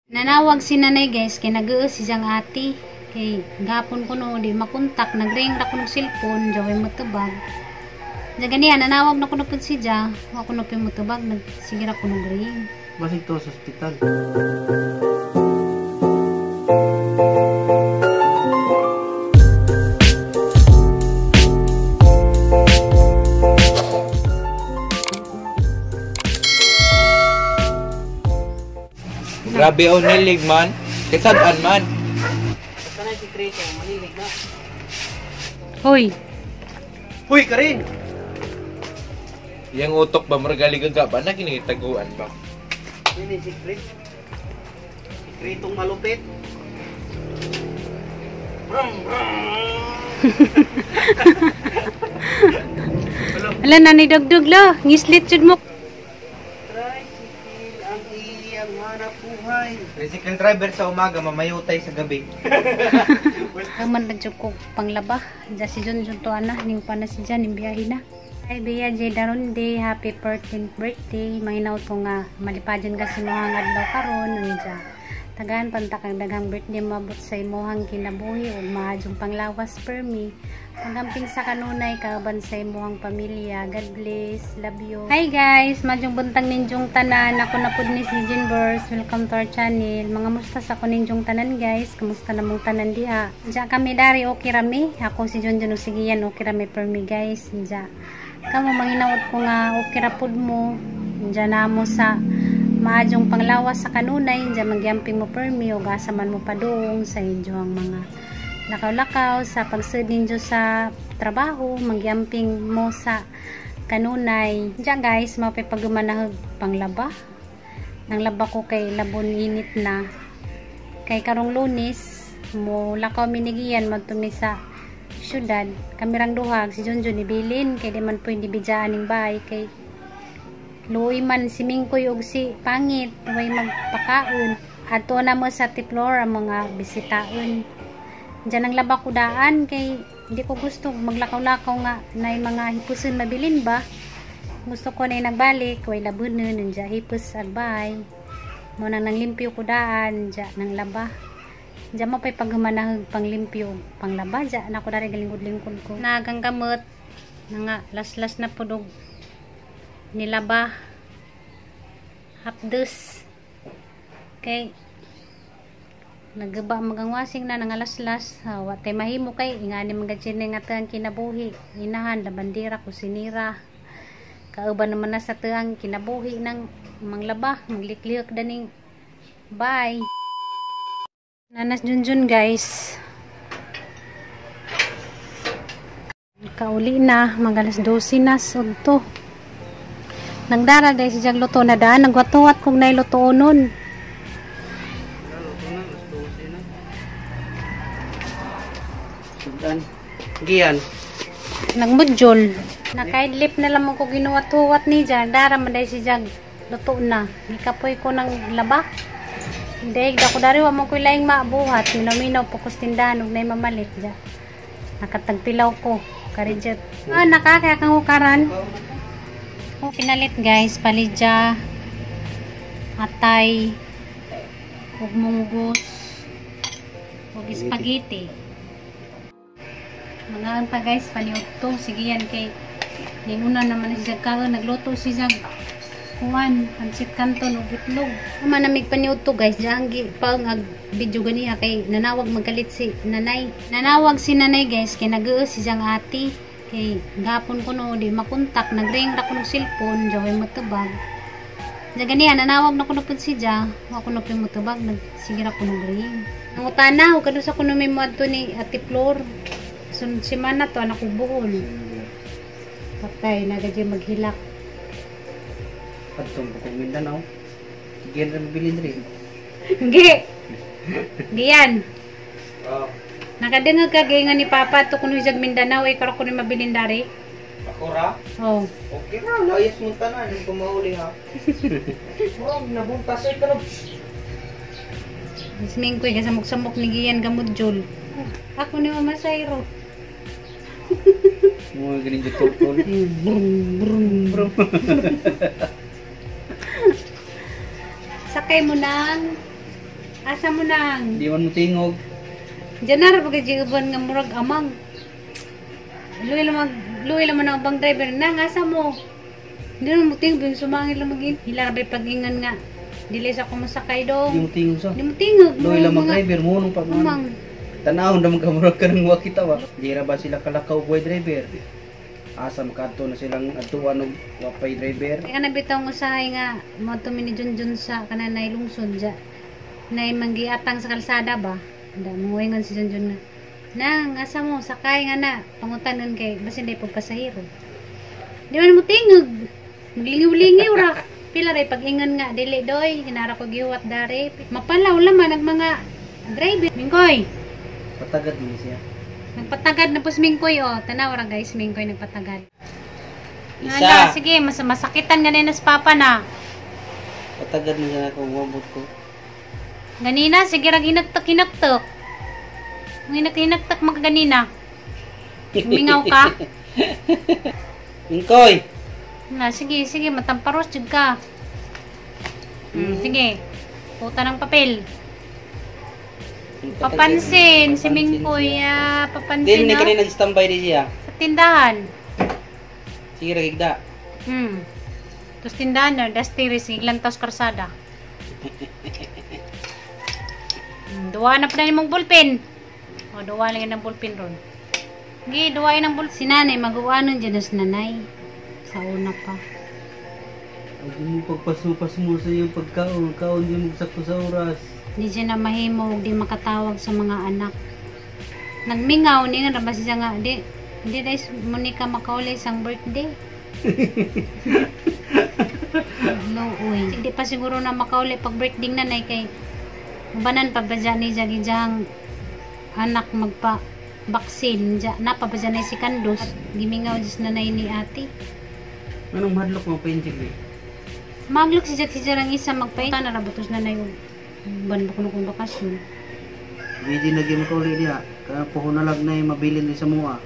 Nanawag si nanay, guys, kay nag si siyang ate. Kay gapon ko no, di makontak, nagring ra ko ng cellphone, jaway motubag. Diya ganiya, nanawag na ko na pud si Ja, wa ko na pud motubag, nagsigira ra ko ng ring. Basig to sa ospital. Grabe ang nilig man. Kasad-an man. Basta na si Krito, manilig na. Hoy! Huy, Karin! Yang utok ba, margaligaga ba? Na kinitaguan ba? Yun si Krit. Si Kritong malupit. Brum, brum! Ala, nanay dagdag la. Ngislit jud mo. Tricycle ang iyang hanap buhay. Tricycle driver sa umaga, mamayutay sa gabi. Aman na jud ko panglaba. Diya si Junjun to ana, ning pa na si Jan, ning biyahe na. Hi Bea J. Daronde, happy 14th birthday. Manginaw to nga malipadyon kasi mga adlaw karon unja. Tagaan panta kang daghang birthday mabot sa imuhang kinabuhi ug maadyong panglawas permi. Pagamping sa kanunay kauban sa imuhang pamilya. God bless. Love you. Hi guys, madyong buntag ninjong tanan. Ako na pud ni si Jinbers. Welcome to our channel. Mga musta sa ko ninjong tanan, guys. Kumusta na mong tanan diha? Diya kami dari okay rami. Ako si Junjun ug sigiyan okay rami permi, guys. Diya. Kamo manginawod ko nga okay ra pud mo. Diya na mo sa maadyong panglawas sa kanunay, diya magyamping mo permi o asa man mo padung sa inyong mga lakaw-lakaw sa pagsud ninyo sa trabaho, magyamping mo sa kanunay. Diya guys, mapapagumanahog panglaba. Nang laba ko kay labon init na. Kay karong Lunes, mo lakaw minigiyan magtumi sa syudad. Kamirang duhag si Junjun ibilin kay di man pwede bidyaan ning bahay kay luoy man si Mingkoy og si Pangit way magpakaon. Adto na mo sa Tiplor ang mga bisitaon. Diyan ang laba ko daan kay hindi ko gusto maglakaw-lakaw nga nay mga hipuson mabilin ba. Gusto ko na nagbalik way labunon unja hipos agbay. Mo nang nanglimpyo ko daan diya nang laba. Diya mo pa'y paghumanahog panglimpyo panglaba diya na ko dari galingkod-lingkod ko. Nagang gamot na nga laslas na pudog nilaba hapdos kay nagaba magangwasing na nangalaslas wa tay mahimo kay ingani mga nga ang kinabuhi inahan labandira kusinira kauban naman na sa tuang kinabuhi ng manglaba magliklihok daning bye. Nanas Junjun guys, kauli na mag alas 12 na sudto. Nagdara dahil si Jag luto na daan. Nagwatuwat kung nailuto nun. Luto na, alas 12 na. Sundan. Giyan. Nagmudyol. Nakaidlip na lamang ko ginuwat-huwat ni Jag. Dara man dahil si Jag luto na. Gikapoy ko ng laba. Hindi, dako dari wa mo ko laing maabuhat. Minaw-minaw po ko tindahan ug nay mamalit ja. Nakatagpilaw ko. Karidjet. Ah, nakakaya kang hukaran. Oh, pinalit guys, palidya, atay, ug munggos, ug spaghetti. Mga pa guys, paniudto. Sige yan kay ninguna naman si Jag kaon, nagluto si Jag kuan, pansit canton ug itlog. Ama namig paniudto guys, diyan gi pa ang video ganiha kay nanawag magkalit si nanay. Nanawag si nanay guys kay nag si siyang ate. Kay gapon ko no di makontak, nagring ra ko ng cellphone, jaway motubag. Diya ganiya, nanawag na ko na pud si Ja, wa ko na pud motubag, nagsigira ko ng ring. Nangutana, ug kadto sa kuno may moadto ni Ate Flor. Sunod semana to anak ko buol. Patay na gadyo maghilak. Padtong ko Mindanao. Giyan ra mabilin rin. Gi. Giyan. Oh. Nakadengag ka gay nga ni Papa to kuno jag Mindanao ay karo kuno mabilin dari. Ako ra? Oh. Okay ra, layas mo tanan yung kumauli ha. Murag nabuntas ay kanog. Ismingkoy kasamok-samok ni Gian gamudyol. Ako ni Mama Sairo. Mga galing dito tol. Brum brum brum. Sakay mo ng Asa mo nang? Di man mo tingog. Diyan na ra pag uban nga murag amang. Luwi lang ang bang driver nang asa mo. Hindi na mo tingog sumangil lang magin. Hila ra bay pag-ingan nga. Dili sa ko masakay dong. Di mo tingog sa. Di mo tingog. Luwi lang mag driver mo nung pag amang. Tanahon na magkamurag ka ng wakita ba. Di ra ba sila kalakaw boy driver? Asa makadto na silang adtuan og wapay driver. Kaya na bitaw ng usahay nga mo mi ni Junjun sa kananay lungsod ja. Nay manggiatang sa kalsada ba. Da muingon si Junjun na. Nang asa mo sakay nga na pangutanon kay basin day pagpasahero. Di man mo tingog. Maglingiw-lingiw ra. Pila ray pag-ingon nga dili doy kinara ko gihuwat dari. Mapalaw laman ang mga driver. Mingkoy. Patagad ni siya. Nagpatagad na po si Mingkoy oh. Tanaw ra guys, Mingkoy nagpatagad. Isa. Ala, sige, mas masakitan ganina sa papa na. Patagad na siya ako wabot ko. Ganina, sige rag hinagtak-hinagtak. Hinag-hinagtak makaganina. Mingaw ka. Mingkoy. Na, sige, sige, matamparos jud ka. Sige. Puta ng papel. Papansin, si Mingkoy, papansin Din ni no? kanina nag-standby di siya. Sa tindahan. Sige ra gigda. Tapos tindahan na, das tiris, iglantas karsada. Duwa na pa na mong bullpen. O, duwa lang ng bullpen ron. Sige, duwa ng bullpen. Si nanay, mag-uanon dyan na si nanay. Sa una pa. Huwag mo pagpasupas mo sa iyong pagkaon. Kaon di mo sakto sa oras. Di siya na mahimo, di makatawag sa mga anak. Nagmingaw, ni nga rabas siya nga, di dahil Monica makauli isang birthday. No, uy. Hindi pa siguro na makauli pag birthday nanay kay ubanan pa ba dyan ni Jagi anak magpa baksin dyan, na pa ba dyan si Kandos gimingaw dyan nanay ni ate. Anong madlok mo painting eh? Maglok si Jack si Jarang isa magpaita na rabatos nanay ban ba kuno kung bakasyon. Hindi na gyud makauli diha. Kaya puhunalag na yung mabilin di sa mua.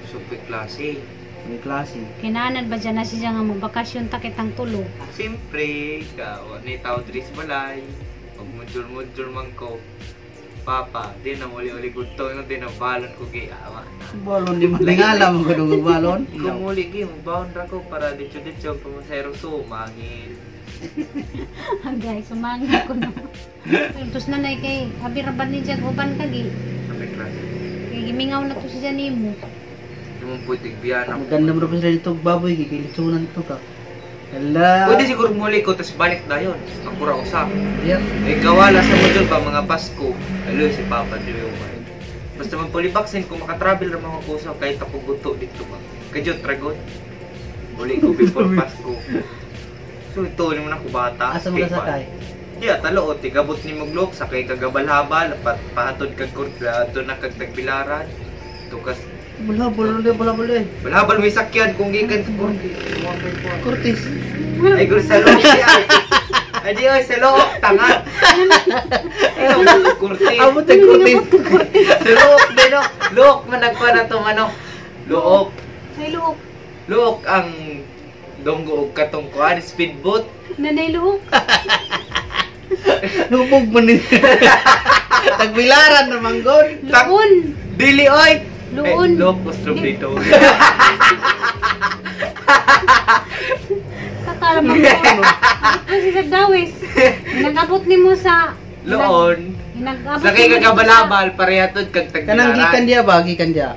Super klase. May klase. Kinanan ba dyan na siya nga magbakasyon ta kitang tulog. Siyempre, ka, ni tao diri sa balay. Pag mudjol-mudjol man ko. Papa, di na muli-uli gudto, no, di na balon ko gi awa. Balon di man tingala mo kuno balon. Kung muli gi, magbaon ra ko para ditso-ditso pamasero sumangil. Guys, sumangil ko no. Tapos nanay kay abi ra ba ni Jack uban kagi. Super klase. Kay gimingaw na to siya nimo. Di mo pwede biyana. Maganda mo ra pa sila dito baboy gigilitsunan to ka. Hala. Pwede siguro muli ko, tas balik na yun. Ako ra usap. Yeah. Eh, kawala sa module pa mga Pasko. Alo, si Papa Joe. Basta man pulibaksin, kung makatravel ra mga kusaw, kahit ako guto dito ba. Kajot, tragot. Uli ko before Pasko. So, ito, naman ako bata. Asa mo kasakay? Yeah, talo, tigabot ni Maglok, sakay kagabalhabal, pahatod kag kurtla, ato na kag tagbilaran. Tukas, Bulabol, bulabol eh. balhabal may sakyan kung gikan sa kurti. Cortis. Ay, guro sa loob siya. Ay, di, oy, sa loob, tanga. Ikaw, kurti. Amo tag Cortis. Sa loob, din, no? Luok man nagpa na itong ano. Luok. Ay luok. Luok ang donggo og katong kuan, speedboat. Nanay luok. Lubog man ni. Tagbilaran na manggod. Luon. Dili, oy! Luon. Eh, luok, gusto dito. Kakala mo. Abot si Sir Dawis. Nag-abot nimo sa Loon. Nag-abot Sakay nimo ka kabalabal, parehatod kag Kanang gikan tagbilaran. diya ba gikan diya?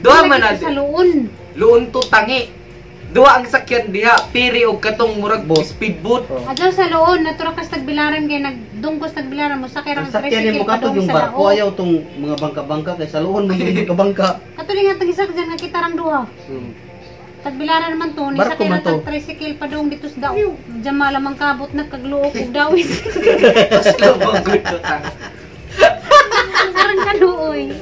Duha man na. Sa luon. Luon to tangi. Duha ang sakyan diha, piri og katong murag Boat. speedboat. Oh. Adlaw sa luon, natura kas tagbilaran kay nagdungkos tagbilaran mo sakay ra Ang sakyan nimo tricycle katong padung yung sa barko lao. ayaw tong mga bangka-bangka kay sa luon man yung bangka-bangka. Katuloy nga tag-isa dyan nga kita rang duha. Tagbilaran naman to, ni Barko sakay man ra to. tag tricycle padung dito sa dao. Diyan malamang kabot na kagluok og dawis. Slow bang good to tanga. Parang kaluoy.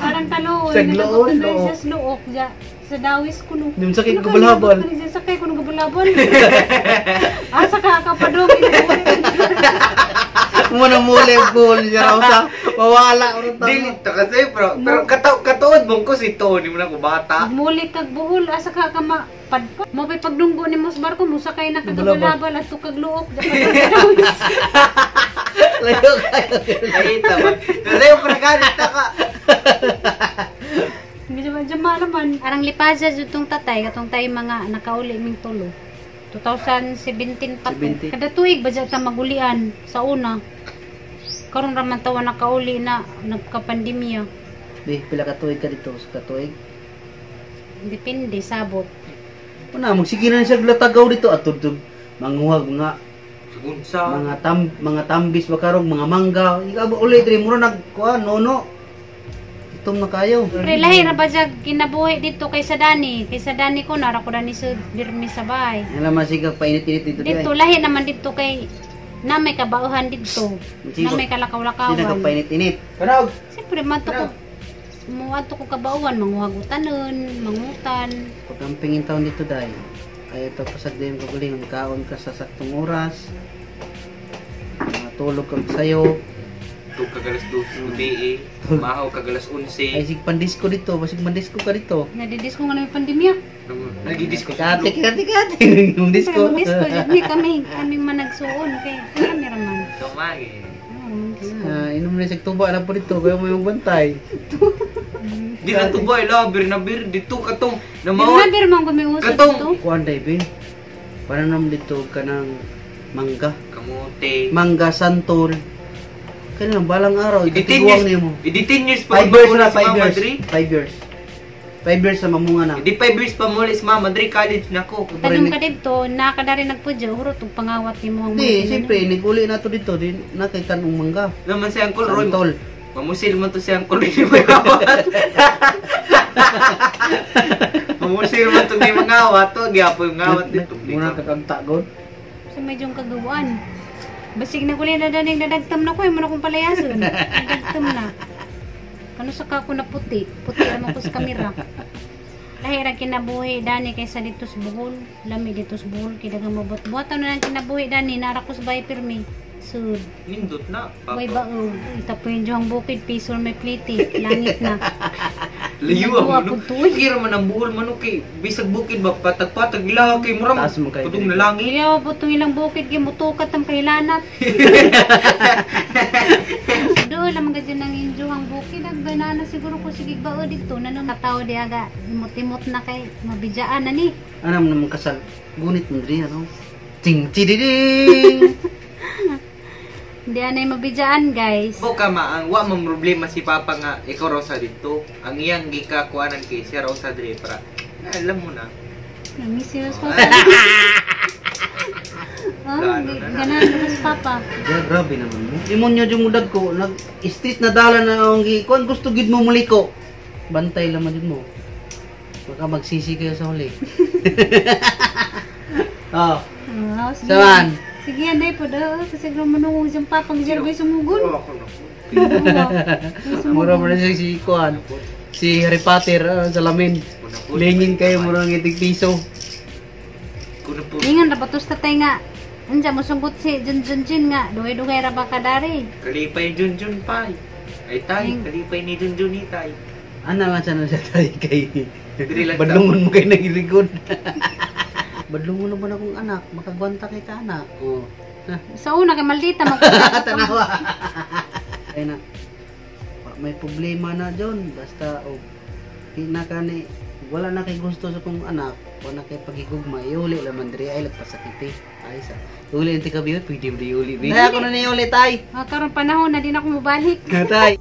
Parang kaluoy. Sa gluon, Nagabot na luok. siya sa luok dya. Sa dawis kuno. Yung sakay Ano ka, kabalhabal. nagabot ka rin siya, sakay kuno kabalhabal. Asa ka kapadong. Mo na muli bol siya raw sa mawala ro ta. Dili to kasi pero katuod mong ko si Tony mo na ko bata. Muli kag buhol asa ka ka ma padpa. Mo pa'y pagdunggo ni mo sa barko mo sakay na kagabalabal at tukag luok. Dya pa sa dawis. Layo kayo. Ay, tama. Layo pa ganit ka. Medyo jama naman. Arang lipaza jud tong tatay katong tay mga nakauli ming tulo. 2017 pa to. 17. Kada tuig ba ta magulian sa una. Karon ra man tawa nakauli na nagka-pandemya. Di, pila ka tuig ka dito? Sa katuig? Depende sabot. Una, magsige na siya latagaw dito at tudtog manguhag mga Sagunsa. mga tambis ba karong mga mangga. Ikaw ba ulit diri mura nag kuan nono. Itom na kayo. Pre lahi ra ba jag kinabuhi dito kaysa Dani? Kaysa Dani ko nara ko dani sa birmi sa bahay. Alam masigag painit-init dito di. Dito lahi naman dito kay na may kabauhan dito. Na may Sino ka kalakaw-lakawan. painit-init? Kanog. Siyempre man to ko muadto ko kabauhan, manguhagutan, mangutan. Pagkampingin taon dito dai. Ay ito pasag din kagalingon kaon ka sa saktong oras. Matulog kag sayo. Tug kagalas 2 gabi eh. Mahaw kagalas 11. Ay sig pandisko dito, basig mandisko ka dito. Nadidis ko nga na may pandemya. Nagidisko. Kate kate kate yung disco. Siyempre, disco jud ni kami, kaming managsuon kay kami ra man. Tumagi. Oh, disco. Ah, inom na sig tuba na po dito kaya mo yung bantay. Di na to boy, la bir na bir dito katong Pero namawa. na bir man ko may uso Katong- dito. Kuan day bin. Para naman dito ka ng mangga. Kamote. Mangga santol. Kaya lang balang araw Idi 10 ikatiguang years. nimo. Idi 10 years pa 5 years muli na, si 5 Mama years. Dre. 5 years. 5 years na mamunga na. Idi 5 years pa muli si Mama Dre college na ko. Tanong ka dito, nakadari nagpudyo, hurot og pangawat nimo ang Di, mga siyempre, niguli na to dito, di na kay tanong mangga. Naman si Uncle Roy. Santol. Mamusil man to si Uncle Roy ni mangawat. Mamusil man to ni mangawat to gyapon yung ngawat dito. Muna kakagta god. Sa medyong kagawaan. Basig na guli na daning nadagtam na ko, ay mo na kong palayason. Nadagtam na. Kano sa kako na puti? Puti naman ko sa kamera. Lahi ra kinabuhi dani kaysa dito sa Bohol. Lami dito sa Bohol kay daghang mabot-buhatan na lang kinabuhi dani nara ko sa bahay pirmi. Sud. Nindot na. Way Papa. bao. Itapo yung juhang bukid piso may pliti. Langit na. Layo ang Nagawa manok. po tuloy. Kira man ang buhol manok kay bisag bukid ba patag-patag ilaha kay mura. Taas mo kayo, Putong Dre. na langit. Ilaw po itong ilang bukid kay mutukat ang kailanat. Doon lamang ka dyan ang injuhang bukid. Ang banana siguro ko sige bao dito. Nanong katao di aga imot-imot na kay mabidyaan na ni. Ano mo naman kasal? Gunit mo diri ano? Ting tididing. Hindi anay mabidyaan guys. Bo ka ma ang wa man problema si Papa nga ikaw raw sa dito. Ang iyang gikakuanan kay siya raw sa dre para na, alam mo na. Namiss you sa papa. Oh, Gano na na. ganahan ko sa papa. Ja, grabe naman mo. Imon nyo yung mudag ko, nag street na dala na ang gi kuan gusto gid mo muliko. Bantay lang man jud mo. Baka magsisi kayo sa huli. Oh, Oh, sige. saman. Sige, anday po daw. Kasi siguro manungog siyang papang siya ba sumugon. Oh, ako na. Mura mo na siya si kuan. Si Harry Potter salamin. Kuna po. Lingin kayo mura ng itig piso. Kuna po. Ingan ra ba tos tatay nga. Andiyan mo sunggot si Jun Jun Jun nga. Dugay-dugay ra ba kadari. Kalipay Junjun pay. Ay tay, kalipay ni Junjun ni tay. Ana lang siya na siya tayo kay Diri lang sa- Badlungon mo kayo nagirigod. Badlungon na ba na akong anak? Makagwanta kay ka anak. Oh. Sa una kay maldita mag Tanawa. Ay na. May problema na John. Basta og di na kani wala na kay gusto sa kong anak, wala na kay pagigugma, iuli laman diri ay lagpasakiti. Ay sa uli ang tikabiyot, pwede mo di uli. Ay ako na ni uli tay. Ah, karon panahon na di na ako mobalik. Tay.